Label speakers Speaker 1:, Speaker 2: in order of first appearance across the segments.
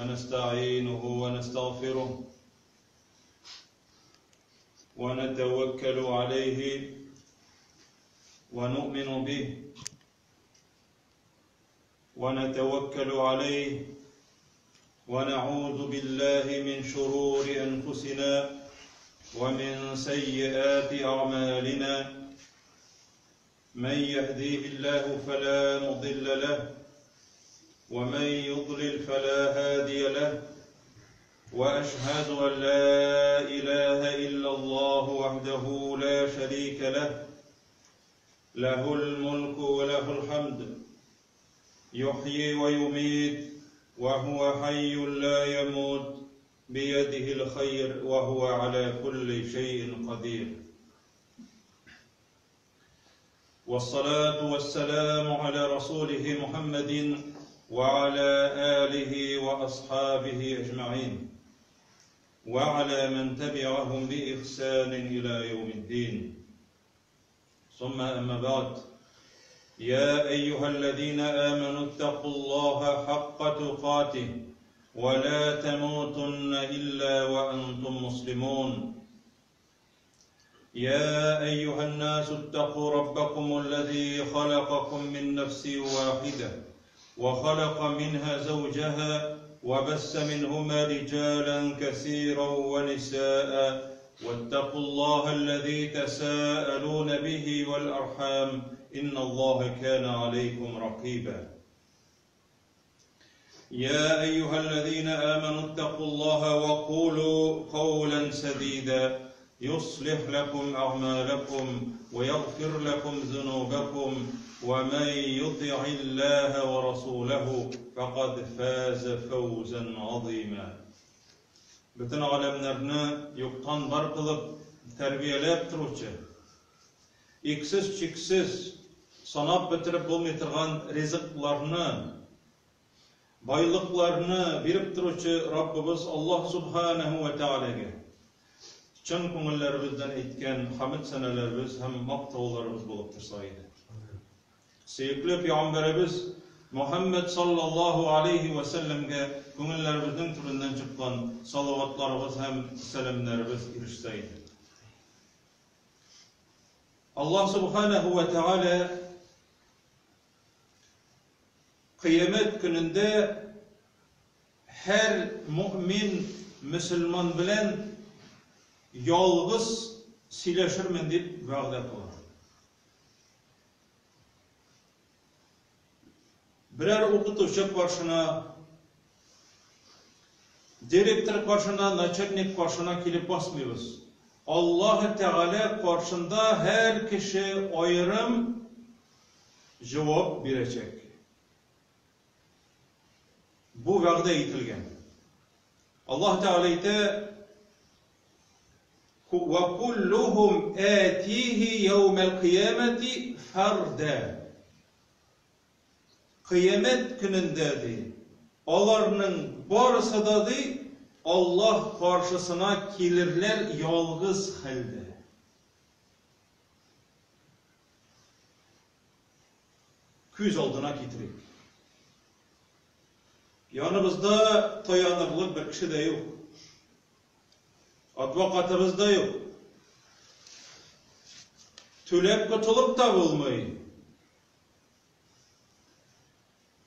Speaker 1: ونستعينه ونستغفره ونتوكل عليه ونؤمن به ونتوكل عليه ونعوذ بالله من شرور أنفسنا ومن سيئات أعمالنا من يهديه الله فلا مضل له ومن يضلل فلا هادي له وأشهد أن لا إله إلا الله وحده لا شريك له له الملك وله الحمد يحيي ويميت وهو حي لا يموت بيده الخير وهو على كل شيء قدير والصلاة والسلام على رسوله محمد وعلى آله وأصحابه أجمعين وعلى من تبعهم بإحسان إلى يوم الدين ثم أما بعد يا أيها الذين آمنوا اتقوا الله حق تقاته ولا تموتن إلا وأنتم مسلمون يا أيها الناس اتقوا ربكم الذي خلقكم من نفس واحدة وخلق منها زوجها وبس منهما رجالا كثيرا ونساء واتقوا الله الذي تساءلون به والأرحام إن الله كان عليكم رقيبا يا أيها الذين آمنوا اتقوا الله وقولوا قولا سديدا يصلح لكم أعمالكم ويغفر لكم ذنوبكم ومن يطع الله ورسوله فقد فاز فوزا عظيما Бөтен галәмнәрне юктан бар кылып, тәрбияләп торучы, иксез-чиксез санап бетереп булмый торган ризыкларны, байлыкларны биреп торучы Раббыбыз Аллаһ Субханәһү вә Тәгаләгә чын күңелләребездән әйткән хәмед-сәнәләребез һәм мактауларыбыз булып торса иде. Сөекле пәйгамбәребез Мөхәммәд саллаллаһу алейһи вә сәлләмгә күңелләребезнең түреннән чыккан салаватларыбыз һәм сәламнәребез ирешсә иде. Аллаһ Субханәһү вә Тәгалә Кыямәт көнендә һәр мөэмин мөселман белән ялгыз сөйләшермен дип вәгъдә кыла. Берәр укытучы каршына, директор каршына, начальник каршына килеп басмыйбыз. Аллаһы Тәгалә каршында һәр кеше аерым җавап бирәчәк. Бу вәгъдә ителгән. Аллаһ Тәгалә әйтә, Вә куллухум атиһи яумәл кыямәти фәрдә. Кыямәт көнендә, ди, аларның барысы да, ди, Аллаһ каршысына килерләр ялгыз хәлдә. Күз алдына китерик. Яныбызда таянырлык бер кеше дә юк. Адвокатыбыз да юк. Түләп котылып та булмый.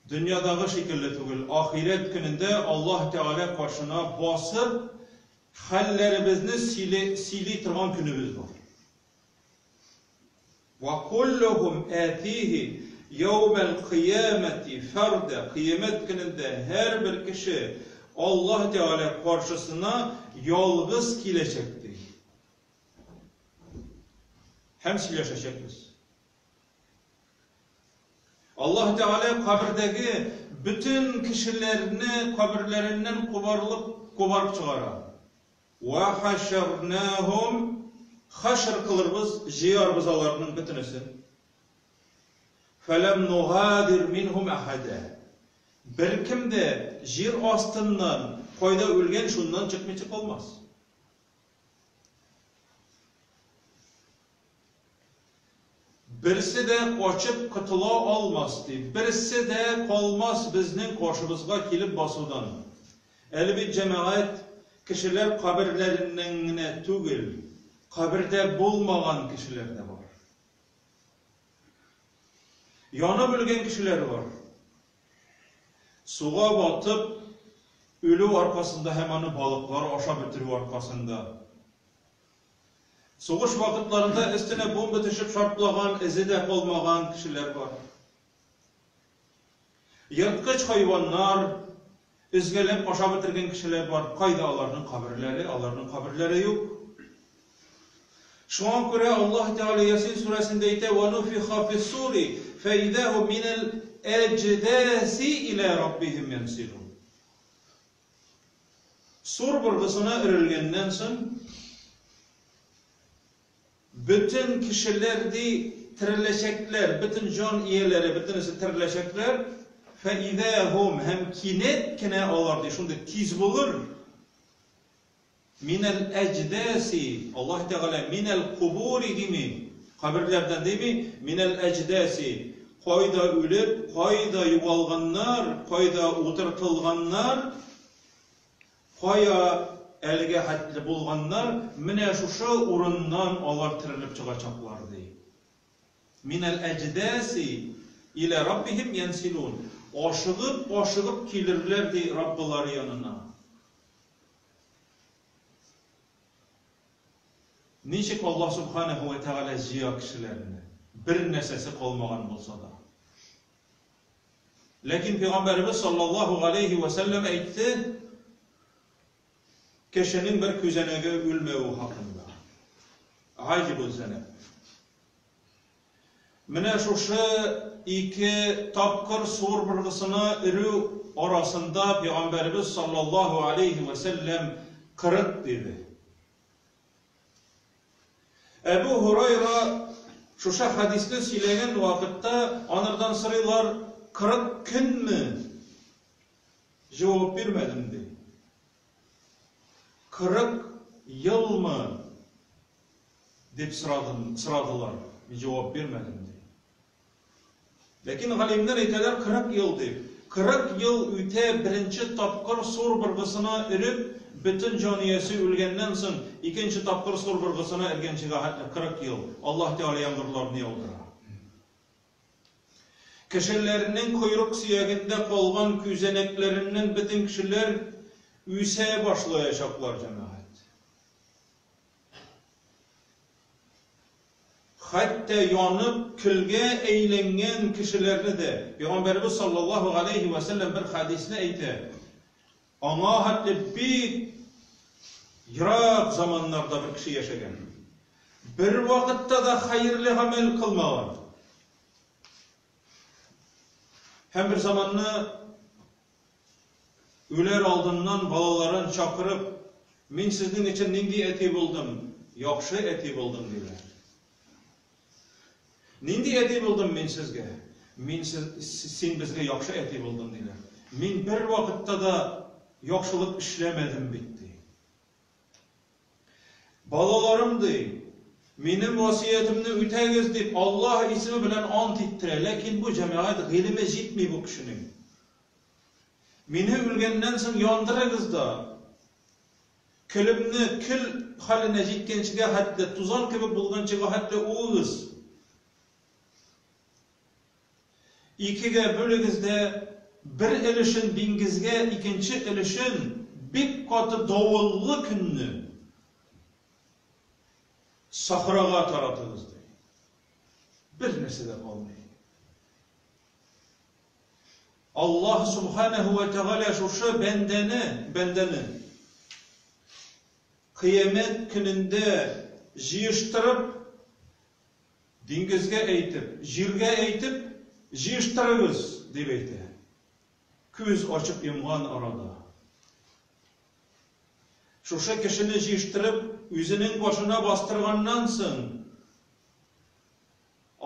Speaker 1: Дөньядагы шикелле түгел, ахирәт көнендә Аллаһ Тәгалә каршына басып, хәлләребезне сөйли, сөйли торган көнебез бар. Ва куллухум атихи яумәл кыямәти фәрдә, кыямәт көнендә һәрбер кеше Аллаһ Тәгалә каршысына ялгыз киләчәк, ди. Һәм сөйләшәчәкбез. Аллаһ Тәгалә кабердәге бөтен кешеләрне каберләреннән кубарылып, кубарып чыгара. Ва хашарнахум хашр кылырбыз, җыярбыз аларның бөтенесен. Фәләм нугадир минһум әхәдә. Беркем дә җир астыннан кайда үлгән, шуннан чыкмыйча калмас. Берсе дә качып котыла алмас, ди. Берсе дә калмас безнең каршыбызга килеп басудан. Әле бит, җәмәгать, кешеләр каберләреннән генә түгел, кабердә булмаган кешеләр дә бар. Янып үлгән кешеләр бар. Суга батып үлү аркасында һәм аны балыклар ашап бетерү аркасында. Сугыш вакытларында өстенә бомба төшеп шартлаган, эзе дә калмаган кешеләр бар. Ерткыч хайваннар өзгәләп ашап бетергән кешеләр бар. Кайда аларның каберләре? Аларның каберләре юк. Шуңа күрә Аллаһ Тәгалә Ясин сүрәсендә әйтә: "Ва нуфиха фис-сури фәиза минәл әҗдаси иля раббихим янсилун." Сур быргысына өрелгәннән соң Бөтен кешеләр, ди, тереләчәкләр, бөтен җан ияләре, бөтенесе тереләчәкләр, фәизә һум, һәм кинәт кенә алар, ди, шундый тиз булыр, минәл әҗдәси, Аллаһ Тәгалә минәл кубури дими, каберләрдән дими, минәл әҗдәси, кайда үлеп, кайда югалганнар, кайда утыртылганнар, Кая әлегә хәтле булганнар, менә шушы урыннан алар терелеп чыгачаклар, ди. Минәл әҗдәси илә раббиһим янсилун. Ашыгып, ашыгып килерләр, ди, Раббылары янына. Ничек Аллаһ Сүбхәнәһү вә Тәгалә җыя кешеләрне, бер нәрсәсе калмаган булса да. Ләкин Пәйгамбәребез саллаллаһу галәйһи вә сәлләм әйтте, кешенең бер күзәнәге үлмәве хакында. Гаҗибу зәнәб. Менә шушы ике тапкыр сур быргысына өрү арасында Пәйгамбәребез саллаллаһу алейхи вә сәлләм 40 диде. Әбү Һурайра шушы хәдисне сөйләгән вакытта анардан сорыйлар, 40 көнме? Җавап бирмәдем, ди. 40 елмы? Дип сорадым, сорадылар. Мин җавап бирмәдем, ди. Ләкин галимнәр әйтәләр 40 ел дип. 40 ел үтә беренче тапкыр сур быргысына өреп, бөтен җан иясе үлгәннән соң, икенче тапкыр сур быргысына өргәнчегә хәтле 40 ел. Аллаһ Тәгалә яңгырларны яудыра. Кешеләрнең койрык сөягендә калган күзәнәкләреннән бөтен кешеләр үсә башлаячаклар, җәмәгать. Хәтта янып көлгә әйләнгән кешеләрне дә. Пәйгамбәребез саллаллаһу галәйһи вә сәлләм бер хәдисне әйтә. Аңа хәтле бик ерак заманнарда бер кеше яшәгән. Бер вакытта да хәерле гамәл кылмаган. Һәм бер заманны Үләр алдыннан балаларын чакырып, Мин сезнең өчен нинди әти булдым? Яхшы әти булдым, диләр. Нинди әти булдым мин сезгә? Мин сез, син безгә яхшы әти булдың, диләр. Мин бер вакытта да яхшылык эшләмәдем бит, ди. Балаларым, ди, минем васыятемне үтәгез дип, Аллаһ исеме белән ант иттерә. Ләкин бу җәмәгать гыйлеме җитми бу кешенең. Мине үлгәннән соң яндырыгыз да, көлемне көл хәленә җиткәнчегә хәтле, тузан кебек булганчыга хәтле уыгыз. Икегә бүлегез дә, бер өлешен диңгезгә, икенче өлешен бик каты давыллы көнне сахрага таратыгыз, ди. Бер нәрсә дә калмый. Аллаһ Субханәһү вә Тәгалә шушы бәндәне, бәндәне кыямәт көнендә җыештырып, диңгезгә әйтеп, җиргә әйтеп, җыештырыгыз, дип әйтә. Күз ачып йомган арада. Шушы кешене җыештырып, үзенең башына бастырганнан соң,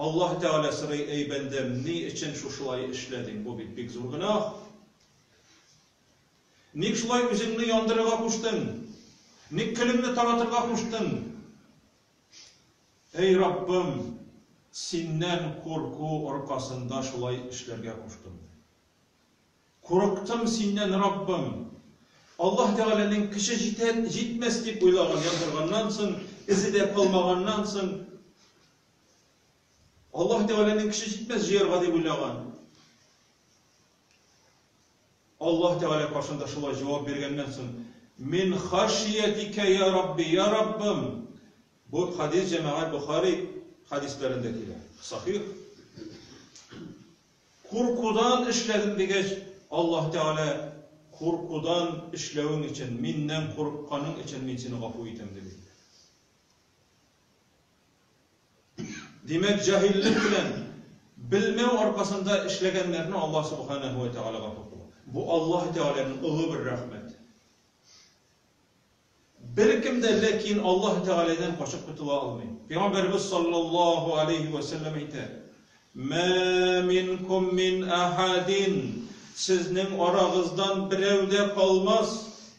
Speaker 1: Аллаһ Тәгалә сорый, Әй бәндәм, ни өчен шушылай эшләдең? Бу бит бик зур гөнаһ. Ник шулай үзеңне яндырырга куштың? Ник көлеңне таратырга куштың? Әй Раббым, синнән курку аркасында шулай эшләргә куштым. Курыктым синнән, Раббым. Аллаһ Тәгаләнең көче җитә, җитмәс дип уйлаган, яндырганнан соң, эзе дә калмаганнан соң, Аллаһ Тәгаләнең көче җитмәс җыярга дип уйлаган. Аллаһ Тәгалә каршында шулай җавап биргәннән соң, Мин хашиятикә я Рабби, я Раббым. Бу хадис җәмәгать Бухари хадисләрендә килә. Сахих. Куркудан эшләдем дигәч, Аллаһ Тәгалә куркудан эшләвең өчен, миннән курыкканың өчен мин сине гафу итәм дип әйтә. Димәк, җаһиллек белән, белмәү аркасында эшләгәннәрне Аллаһ Субханаһу ва Тәгалә гафу кыла. Бу Аллаһ Тәгаләнең олы бер рәхмәте. Беркем дә ләкин Аллаһ Тәгаләдән качып котыла алмый. Пәйгамбәребез саллаллаһу алейһи ва сәлләм әйтә: Мә минкум мин әхәдин, сезнең арагыздан берәү дә калмас,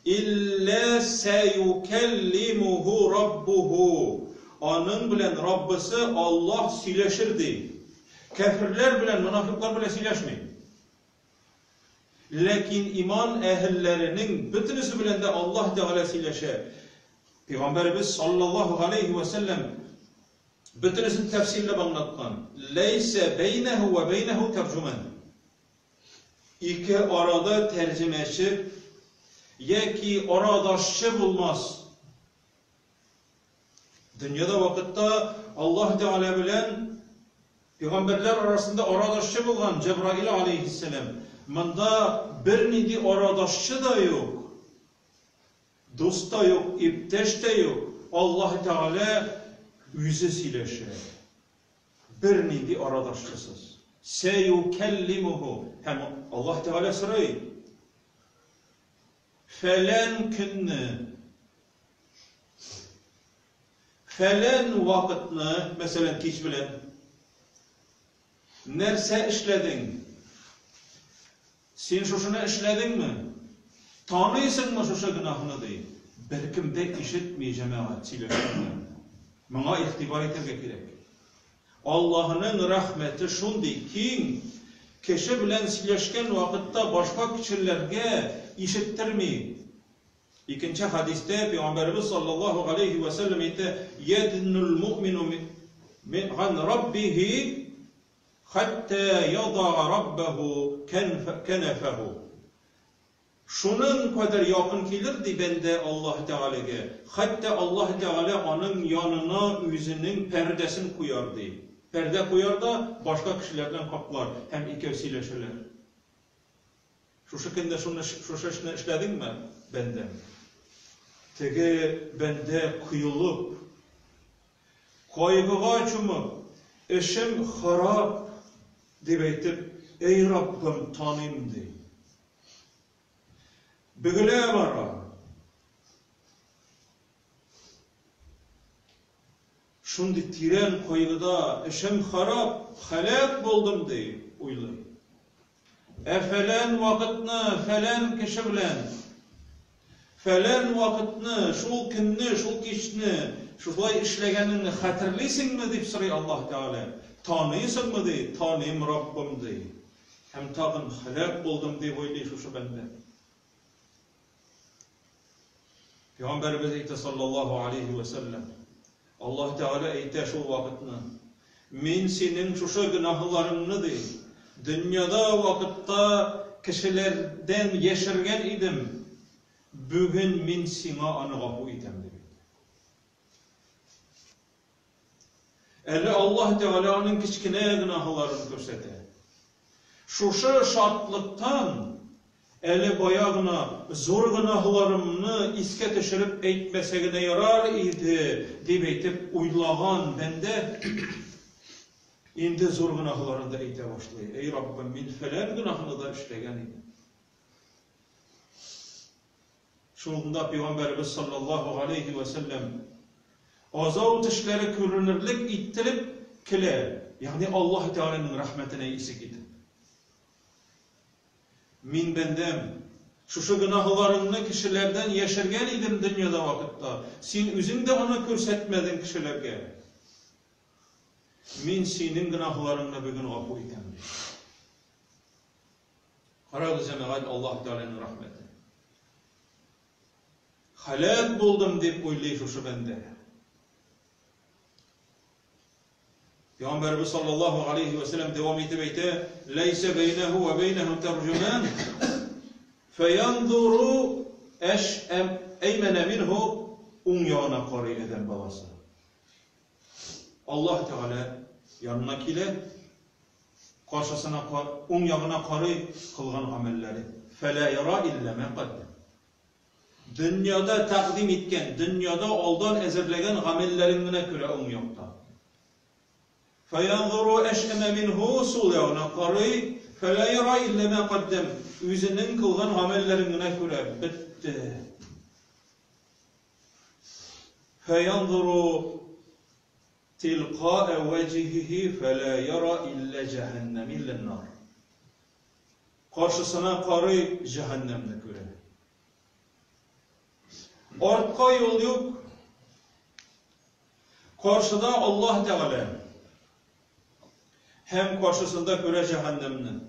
Speaker 1: иллә сәюкәллимүһү раббуһу, аның белән Раббысы Аллаһ сөйләшер, ди. Кәферләр белән, монафикълар белән сөйләшми. Ләкин иман әһелләренең бөтенесе белән дә Аллаһ Тәгалә сөйләшә. Пәйгамбәребез саллаллаһу галәйһи вә сәлләм Бөтенесен тәфсилләп аңлаткан. Ләйсә бәйнәһү вә бәйнәһү тәрҗүман. Ике арада тәрҗемәче яки арадашчы булмас. Дөньяда вакытта Аллаһ Тәгалә белән пәйгамбәрләр арасында арадашчы булган Җәбраил алейһиссәлам. Монда бернинди арадашчы да юк. Дус та юк, иптәш тә юк, Аллаһы Тәгалә үзе сөйләшә. Бернинди арадашчысыз. Сәюкәллимүһү. Һәм Аллаһ Тәгалә сорый, Фәлән көнне, фәлән вакытны, мәсәлән, кич белән, нәрсә эшләдең? Син шушыны эшләдеңме? Таныйсыңмы шушы гөнаһны, ди. Беркем дә ишетми, җәмәгать, сөйләшкәннәрне. Моңа игътибар итәргә кирәк. Аллаһының рәхмәте шундый киң, кеше белән сөйләшкән вакытта башка кешеләргә ишеттерми. Икенче хәдистә Пәйгамбәребез саллаллаһу галәйһи вә сәлләм әйтә, Яднул муъмину ган раббихи Хәтта ядаа раббәһу кәнәфәһу. Шуның кадәр якын килер, ди бәндә Аллаһ Тәгаләгә, хәтта Аллаһ Тәгалә аның янына үзенең пәрдәсен куяр, ди. Пәрдә куяр да, башка кешеләрдән каплар һәм икәү сөйләшерләр. Шушы көндә шуны, шушы эшне эшләдеңме, бәндәм? Теге бәндә коелып, кайгыга чумып, эшем харап, дип әйтеп, әй Раббым, таныйм, ди. Бөгелә бара. Шундый тирән кайгыда, эшем харап, һәлак булдым, ди, уйлый. Ә фәлән вакытны фәлән кеше белән, фәлән вакытны, шул көнне, шул кичне шулай эшләгәнеңне хәтерлисеңме, дип сорый Аллаһ Тәгалә. Таныйсыңмы, ди, таныйм, Раббым, ди. Һәм тагын һәлак булдым, дип уйлый шушы бәндә. Пәйгамбәребез әйтә саллаллаһу алейһи вә сәлләм, Аллаһ Тәгалә әйтә шул вакытны, Мин синең шушы гөнаһларыңны, ди, дөньяда вакытта кешеләрдән яшергән идем, бүген мин сиңа аны гафу итәм, дип әйтә. Әле Аллаһ Тәгалә аның кечкенә гөнаһларын күрсәтә. Шушы шатлыктан әле бая гына зур гөнаһларымны искә төшереп әйтмәсә генә ярар иде, дип әйтеп уйлаган бәндә инде зур гөнаһларын да әйтә башлый. Әй Раббым, мин фәлән гөнаһны да эшләгән идем. Шунда Пәйгамбәребез саллаллаһу галәйһи вә сәлләм азау тешләре күренерлек иттереп көлә, ягъни Аллаһ Тәгаләнең рәхмәтенә исе китеп. Мин бәндәм, шушы гөнаһларыңны кешеләрдән яшергән идем дөньяда вакытта, син үзең дә аны күрсәтмәдең кешеләргә. Мин синең гөнаһларыңны бүген гафу итәм, ди. Карагыз, җәмәгать, Аллаһ Тәгаләнең рәхмәте. Һәлак булдым дип уйлый шушы бәндә. Пәйгамбәребез саллаллаһу алейхи ва сәлләм дәвам итеп әйтә, "Ләйсә бәйнәһу ва бәйнәһу тәрҗуман, фаянзуру әш әм әймәнә минһу" уң ягына карый адәм баласы. Аллаһ Тәгалә янына килә, каршысына уң ягына карый кылган гамәлләре. Фәлә яра илля ма каддам. Дөньяда тәкъдим иткән, дөньяда алдан әзерләгән гамәлләрен генә күрә уң якта. Фәянзуру әшәмә минһу, сул ягына карый, фәлә яра илля мә каддәм, үзенең кылган гамәлләрен генә күрә, бетте. Фәянзуру тилкаә вәҗһиһи фәлә яра илля җәһәннәм, илля нар. Каршысына карый, җәһәннәмне күрә. Артка юл юк. Каршыда Аллаһ Тәгалә. Һәм каршысында күрә җәһәннәмне.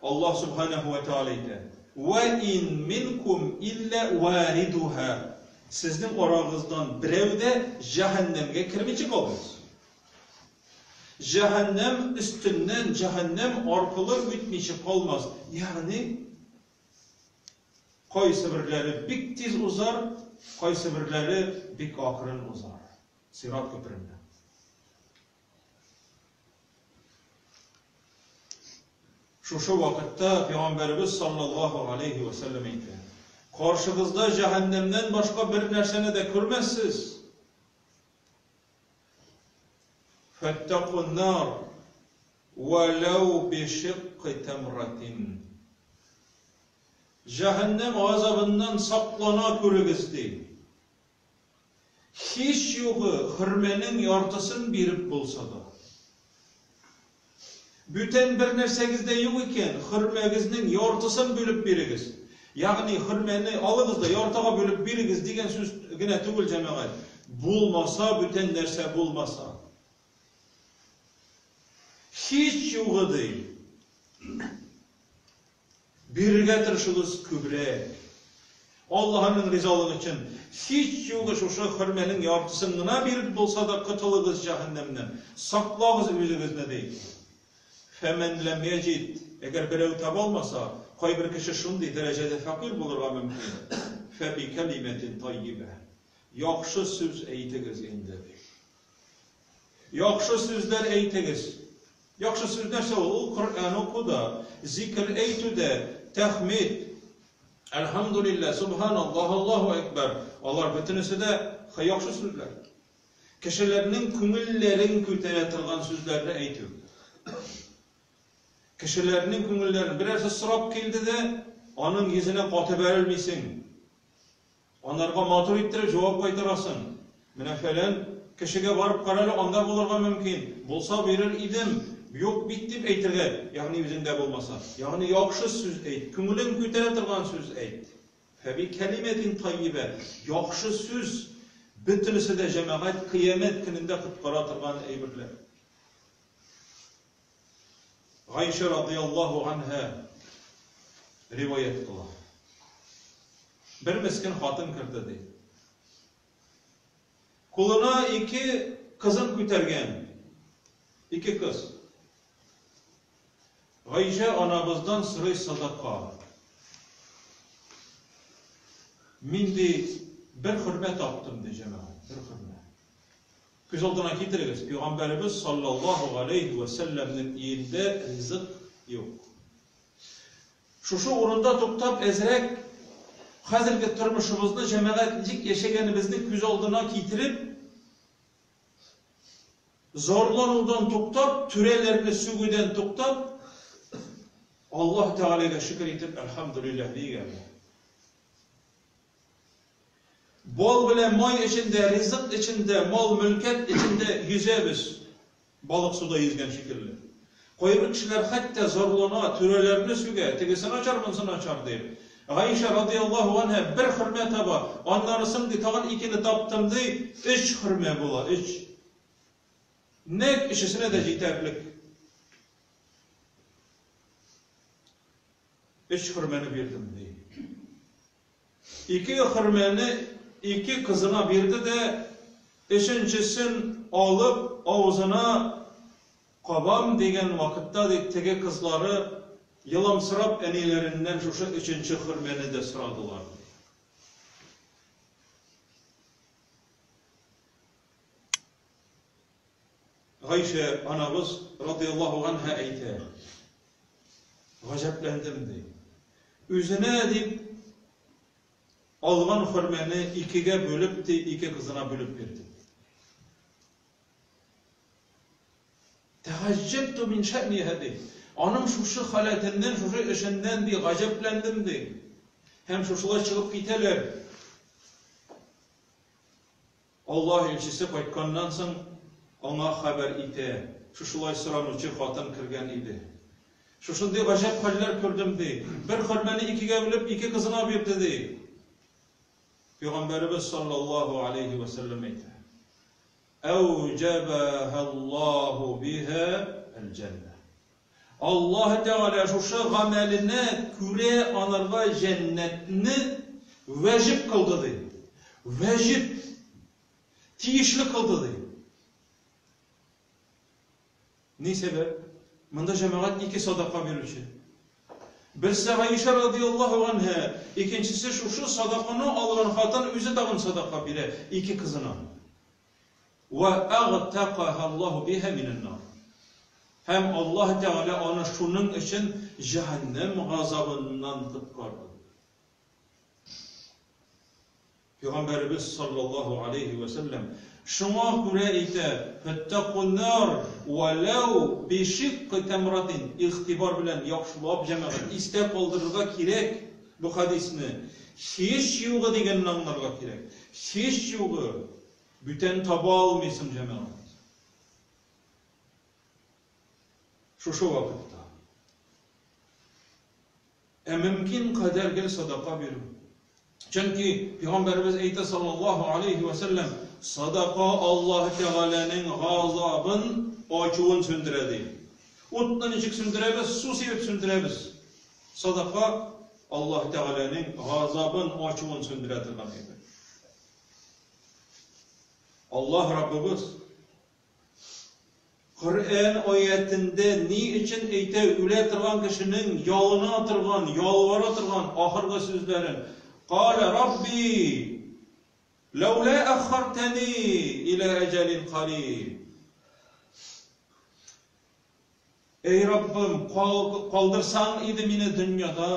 Speaker 1: Аллаһ Субханаһу ва Тәгалә әйтә: "Ва ин минкум илля варидуха". Сезнең арагыздан берәү дә җәһәннәмгә кермичә калмас. Җәһәннәм өстеннән, җәһәннәм аркылы үтмичә калмас. Ягъни, кайсыберләре бик тиз узар, кайсыберләре бик акрын узар. Сират күпереннән. Шушы вакытта Пәйгамбәребез саллаллаһу алейһи вә сәлләм әйтә: Каршыгызда җәһәннәмнән башка бер нәрсәне дә күрмәссез. Фәттәкун нар вәләү бишикки тәмратин. Җәһәннәм газабыннан саклана күрегез, ди. Һич югы хөрмәнең яртысын биреп булса да. Бүтән бер нәрсәгез дә юк икән, хөрмәгезнең яртысын бүлеп бирегез. Ягъни хөрмәне алыгыз да яртыга бүлеп бирегез дигән сүз генә түгел, җәмәгать. Булмаса, бүтән нәрсә булмаса. Һич югы ди. Бирергә тырышыгыз күбрәк. Аллаһының ризалыгы өчен, һич югы шушы хөрмәнең яртысын гына биреп булса да котылыгыз җәһәннәмнән, саклагыз үзегезне, ди. Фәмән ләм яҗид, әгәр берәү таба алмаса, кайбер кеше шундый дәрәҗәдә фәкыйрь булырга мөмкин, фәбикәлимәтин таййибә, яхшы сүз әйтегез инде, ди. Яхшы сүзләр әйтегез. Яхшы сүз нәрсә ул? Ул Коръән уку да, зикер әйтү дә, тәхмид, әлхәмдүлилләһ, субһаналлаһ, Аллаһу әкбәр. Алар бөтенесе дә яхшы сүзләр. Кешеләрнең күңелләрен күтәрә торган сүзләрне әйтү. Кешеләрнең күңелләрен берәрсе сорап килде дә, аның йөзенә каты бәрелмисең. Анарга матур иттереп җавап кайтарасың. Менә фәлән кешегә барып кара әле, анда булырга мөмкин. Булса бирер идем, юк бит дип әйтергә, ягъни үзеңдә булмаса. Ягъни яхшы сүз әйт, күңелен күтәрә торган сүз әйт. Фәби кәлимәтин таййибә, яхшы сүз, бөтенесе дә җәмәгать кыямәт көнендә коткара торган әйберләр. Гайшә радыяллаһу анһа риваять кыла. Бер мескен хатын керде, ди. Кулына ике кызын күтәргән. Ике кыз. Гайшә анабыздан сорый садака. Мин ди бер хөрмә таптым, ди җәмәгать, бер хөрмә. Күз алдына китерегез, Пәйгамбәребез саллаллаһу галәйһи вә сәлләмнең өендә ризык юк. Шушы урында туктап, әзрәк хәзерге тормышыбызны, җәмәгать ничек яшәгәнебезне күз алдына китереп, зарланудан туктап, түрәләрне сүгүдән туктап, Аллаһ Тәгаләгә шөкер итеп, әлхәмдүлилләһ диик әле. Бал белән май эчендә, ризык эчендә, мал-мөлкәт эчендә йөзәбез. Балык суда йөзгән шикелле. Кайбер кешеләр хәтта зарлана, түрәләрне сүгә, тегесе начар, монысы начар дип. Гаишә радыяллаһу анһа бер хөрмә таба, аннары соң, ди, тагын икене таптым, ди, өч хөрмә була, өч. Нәкъ өчесенә дә җитәрлек. Өч хөрмәне бирдем, ди. Ике хөрмәне ике кызына бирде дә, өченчесен алып авызына кабам дигән вакытта, ди, теге кызлары еламсырап әниләреннән шушы өченче хөрмәне дә сорадылар. Гайшә анабыз радияллаһу ганһа әйтә, Гаҗәпләндем, ди. Үзенә дип алган хөрмәне икегә бүлеп, ди, ике кызына бүлеп бирде. Тәгаҗҗәбту мин шәъниһа, ди. Аның шушы халәтеннән, шушы эшеннән, ди, гаҗәпләндем, ди. Һәм шушылай чыгып китәләр. Аллаһ илчесе кайтканнан соң аңа хәбәр итә, Шушылай соранучы хатын кергән иде. Шушындый гаҗәп хәлләр күрдем, ди. Бер хөрмәне икегә бүлеп, ике кызына бирде, ди. Пәйгамбәребез саллаллаһу алейһи вә сәлләм әйтә, Әүҗәбәһәллаһу биһа әл-җәннә. Аллаһ Тәгалә шушы гамәленә күрә анарга җәннәтне вәҗиб кылды, ди. Вәҗиб, тиешле кылды, ди. Ни сәбәп? Монда җәмәгать ике садака бирүче. Берсе Гаишә радияллаһу анһа, икенчесе шушы садаканы алган хатын үзе тагын садака бирә ике кызына. Вә әгътәкаһә Аллаһу биһә минән-нар. Һәм Аллаһ Тәгалә аны шуның өчен җәһәннәм газабыннан коткарды. Пәйгамбәребез саллаллаһу алейһи вә сәлләм шуңа күрә әйтә, Фәттәкун-нар вәләү бишикки тәмратин. Игътибар белән яхшылап, җәмәгать, истә калдырырга кирәк бу хәдисне. Һич югы дигәнне аңларга кирәк. Һич югы. Бүтән таба алмыйсың, җәмәгать. Шушы вакытта. Ә мөмкин кадәр гел садака бирү. Чөнки Пәйгамбәребез әйтә саллаллаһу алейһи вә сәлләм, садака Аллаһ Тәгаләнең газабын, ачуын сүндерә ди. Утны ничек сүндерәбез? Су сибеп сүндерәбез. Садака Аллаһ Тәгаләнең газабын, ачуын сүндерә торган әйбер. Аллаһ Раббыбыз Коръән аятендә ни өчен әйтә үлә торган кешенең ялына торган, ялвара торган ахыргы сүзләрен? Калә Рабби, ләүлә әххартәни илә әҗәлин кариб. Эй Раббым, калдырсаң иде мине дөньяда.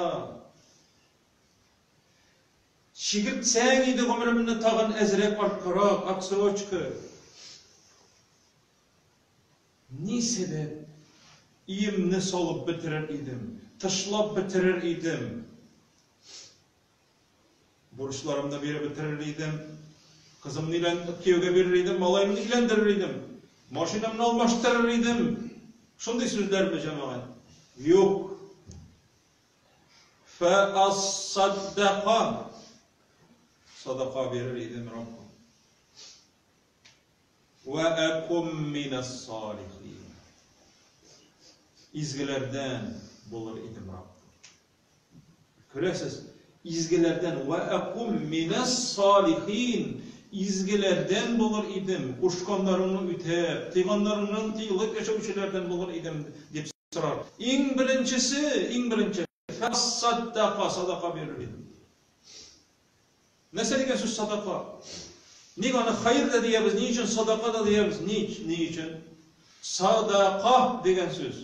Speaker 1: Чигертсәң иде гомеремне тагын әзрәк арткарак, отсрочка. Ни сәбәп? Иемне салып бетерер идем, тышлап бетерер идем. Бурычларымны биреп бетерер идем. Кызымны өйлән, кияүгә бирер идем, малаемны өйләндерер идем. Машинамны алмаштырыр идем. Шундый сүзләрме, җәмәгать? Юк. Фәассаддака. Садака бирер идем, Раббым. Вә әкум минәс-салихин. Изгеләрдән булыр идем, Раббым. Күрәсез, изгеләрдән вә әкум минәс-салихин. Изгеләрдән булыр идем, кушканнарыңны үтәп, тыйганнарыңнан тыелып яшәүчеләрдән булыр идем, дип Сорар. Иң беренчесе, иң беренче, фәссаддака, садака бирер идем. Нәрсә дигән сүз садака? Ник аны хәер дә диябез, ни өчен садака да диябез? Ни, ни өчен? Садака дигән сүз.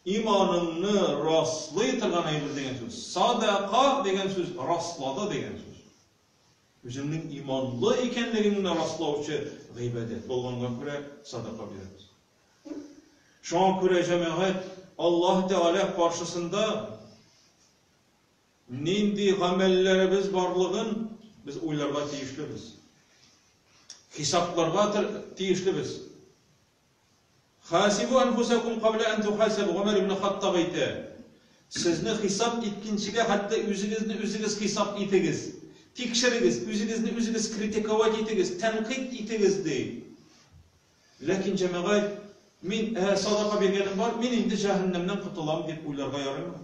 Speaker 1: Иманыңны раслый торган әйбер дигән сүз. Садака дигән сүз раслады дигән сүз. Үзеңнең иманлы икәнлегеңне раслаучы гыйбадәт булганга күрә садака бирәбез. Шуңа күрә, җәмәгать, Аллаһ Тәгалә каршысында нинди гамәлләребез барлыгын без уйларга тиешлебез. Хисапларга тиешлебез. Хасибу анфусакум кабла ан тухасабу, Гомәр ибн Хаттаб әйтә. Сезне хисап иткенчегә хәтта үзегезне үзегез хисап итегез. Тикшерегез, үзегезне үзегез критиковать итегез, тәнкыйть итегез, ди. Ләкин, җәмәгать, мин, ә, садака биргәнем бар, мин инде җәһәннәмнән котылам дип уйларга ярыймы?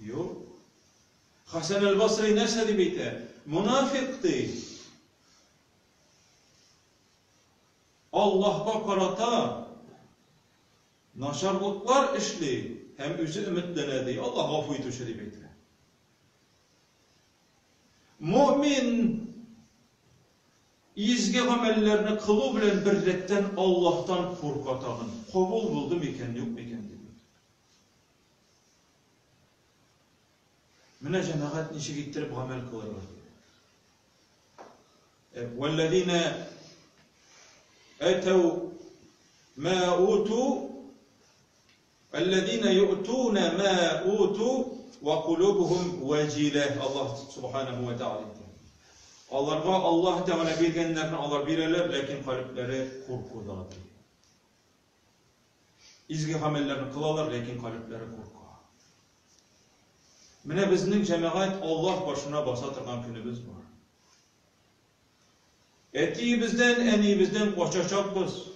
Speaker 1: Юк. Хәсән әл-Басри нәрсә дип әйтә? Монафикъ ди. Аллаһка карата начарлыклар эшли һәм үзе өметләнә ди. Аллаһ гафу итүче дип әйтә. Мөмин изге гамәлләрне кылу белән беррәттән Аллаһтан курка тагын. Кабул булды микән, юк микән дип. Менә җәмәгать ничек иттереп гамәл кылырга кирәк. Вәлләзина атау ма уту Әлләзина ю'туна ма уту ва кулубухум ваҗилә. Аллаһ субханаһу ва тааля әйтә. Аларга Аллаһ Тәгалә биргәннәрне алар бирәләр, ләкин калебләре куркуда. Изге гамәлләрне кылалар, ләкин калебләре курка. Менә безнең җәмәгать Аллаһ башына баса торган көнебез бар. Әтиебездән, әниебездән качачакбыз.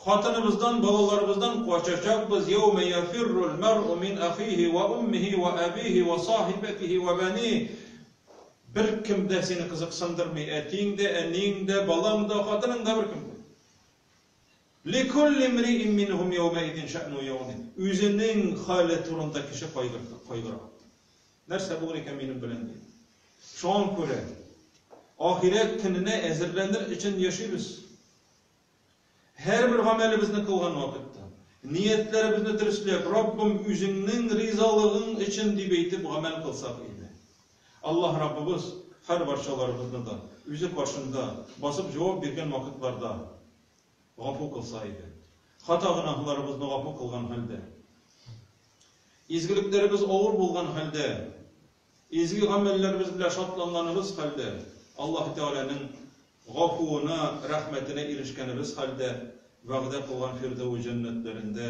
Speaker 1: Хатыныбыздан, балаларыбыздан качачакбыз. Яумә яфиррул мәръу мин ахихи ва уммихи ва абихи ва сахибатихи ва бани. Беркем дә сине кызыксындырмый, әтиең дә, әниең дә, балаң да, хатының да, беркем дә. Ликулли имриин минһум яумәизин шәъну югни. Үзенең хәле турында кеше кайгыра. Нәрсә булыр икән минем белән ди. Шуңа күрә ахирәт көненә әзерләнер өчен яшибез. Һәрбер гамәлебезне кылган вакытта, ниятләребезне дөресләп, Раббым, үзеңнең ризалыгың өчен дип әйтеп гамәл кылсак иде. Аллаһ Раббыбыз һәрбарчаларыбызны да үзе каршында басып җавап биргән вакытларда гафу кылса иде. Хата-гөнаһларыбызны гафу кылган хәлдә, изгелекләребез авыр булган хәлдә, изге гамәлләребез белән шатланганыбыз хәлдә, Аллаһ Тәгаләнең гафуына, рәхмәтенә ирешкәнебез хәлдә, вәгъдә кылган Фирдәүс җәннәтләрендә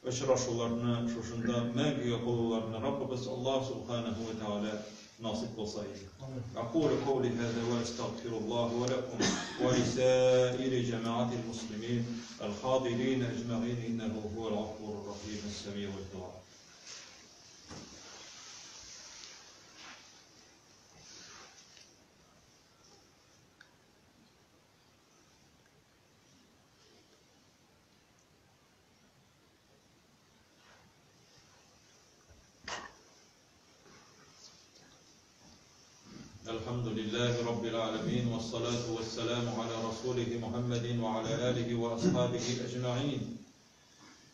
Speaker 1: очрашуларны, шушында мәңгегә калуларны Раббыбыз Аллаһ Субханаһу ва Тәгалә насыйп кылса иде. Акулу каули һаза ва астагфируллаһ ва лакум ва лисаири җәмәгатил муслимин әл-хадирин әҗмәгыйн иннәһу һуәл гафурур рахим әс-сәмиуд дуа. الحمد لله رب العالمين والصلاة والسلام على رسوله محمد وعلى آله وأصحابه أجمعين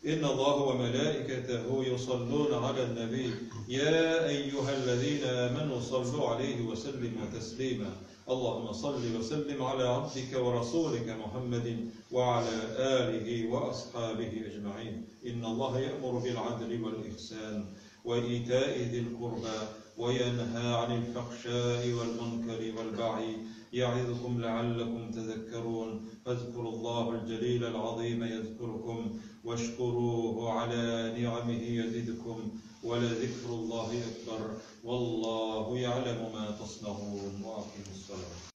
Speaker 1: إن الله وملائكته يصلون على النبي يا أيها الذين آمنوا صلوا عليه وسلموا تسليما اللهم صل وسلم على عبدك ورسولك محمد وعلى آله وأصحابه أجمعين إن الله يأمر بالعدل والإحسان وإيتاء ذي القربى وينهى عن الفحشاء والمنكر والبغي يعظكم لعلكم تذكرون فاذكروا الله الجليل العظيم يذكركم واشكروه على نعمه يزدكم ولذكر الله أكبر والله يعلم ما تصنعون وأقيموا الصلاة.